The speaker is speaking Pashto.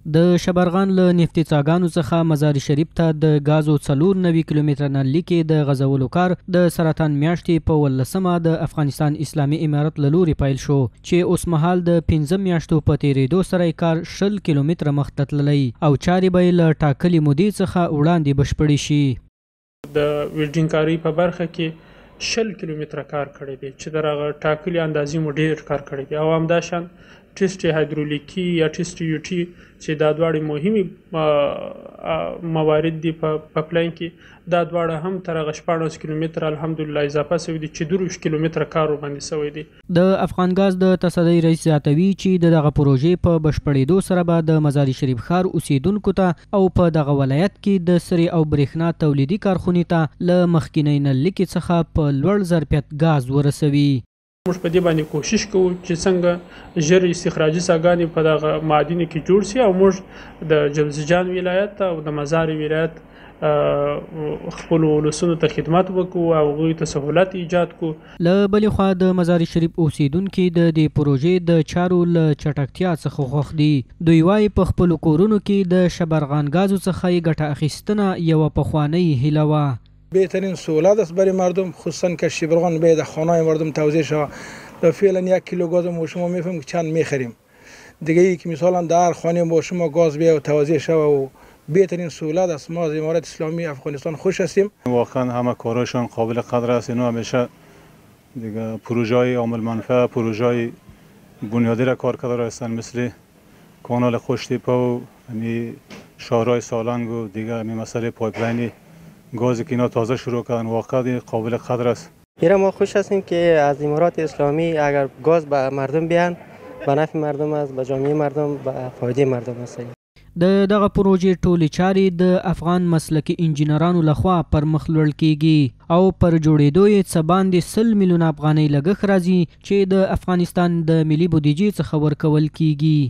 د شبرغان له نفتي څاګانو څخه مزار شریف ته د ګازو 94 کیلومتره نللیکې د غځولو کار د سرطان میاشتې په 18مه د افغانستان اسلامي امارت له لوري پیل شو، چې اوسمهال د 5 میاشتو په تېرېدو سره یې کار 20 کیلومتره مخته تللی او چارې به یې له ټاکلې مودې څخه وړاندې بشپړې شي. د ویلډینګ کارۍ په برخه کې 20 کیلومتره کار کړی دی، چې تر هغه ټاکلې اندازې مو ډېر کار کړی دی، او همداشان ټیسټ هایدرولیکي یا ټیسټ یو ټي، چې دا دواړې مهمې موارد دي په پلان کې، دا دواړه هم تر هغه 16 کیلومتره الحمدلله اضافه شوي دي، چې 23 کیلومتره کار ورباندې شوی دی. د افغان ګاز د تصدۍ رئیس زیاتوي چې د دغه پروژې په بشپړېدو سره به د مزار شریف ښار اوسېدونکو ته او په دغه ولایت کې د سرې او برېښنا تولیدي کارخونې ته له مخکینۍ نللیکې څخه په لوړ ظرفیت ګاز ورسوي. موږ په دې باندې کوشش کوو چې څنګه ژر استخراجي څاګانې په دغه معادنو کې جوړ شي، او موږ د جوزجان ولایت او د مزار ولایت خپلو ولسونو ته خدمت وکړو او هغوی ته سهولت ایجاد کړو. له بلې خوا د مزار شریف اوسېدونکي د دې پروژې د چارو له چټکتیا څخه خوښ دي. دوی وايي په خپلو کورونو کې د شبرغان ګازو څخه یې ګټه اخیستنه یوه پخوانۍ هیله وه. بهترین سهولت است برای مردم، خصوصا که شبرغان به در خانه مردم توزیع شود. فعلا 1 کیلو گاز ما شما میفهمیم که چند میخریم دیگه. ای که مثلا در خانه ما شما گاز بیه و توزیع شود و بهترین سهولت است. ما از امارت اسلامی افغانستان خوش هستیم. واقعا همه کاراشان قابل قدر است. اینا همیشه دیگه پروژه های عامل منفعه، پروژه های بنیادی را کار کرده هستند، مثل کانال خوشتیپه و همی شاهراه سالنگ و دیگه همی مسئله پایپلاین گازی که اینا تازه شروع کردن، واقعا قابل قدر است. ایران ما خوش هستیم که از امارات اسلامی اگر گاز به مردم بیان، به نفع مردم است، به جامعه مردم، به فایده مردم است. د دغه پروژې ټولې چارې د افغان مسلکي انجینرانو لخوا پر مخ لوړل کیږي او پر جوړېدو یې څه باندې 100 میلیونه افغانۍ لګښت راځي، چې د افغانستان د ملي بودیجې څخه ورکول کیږي.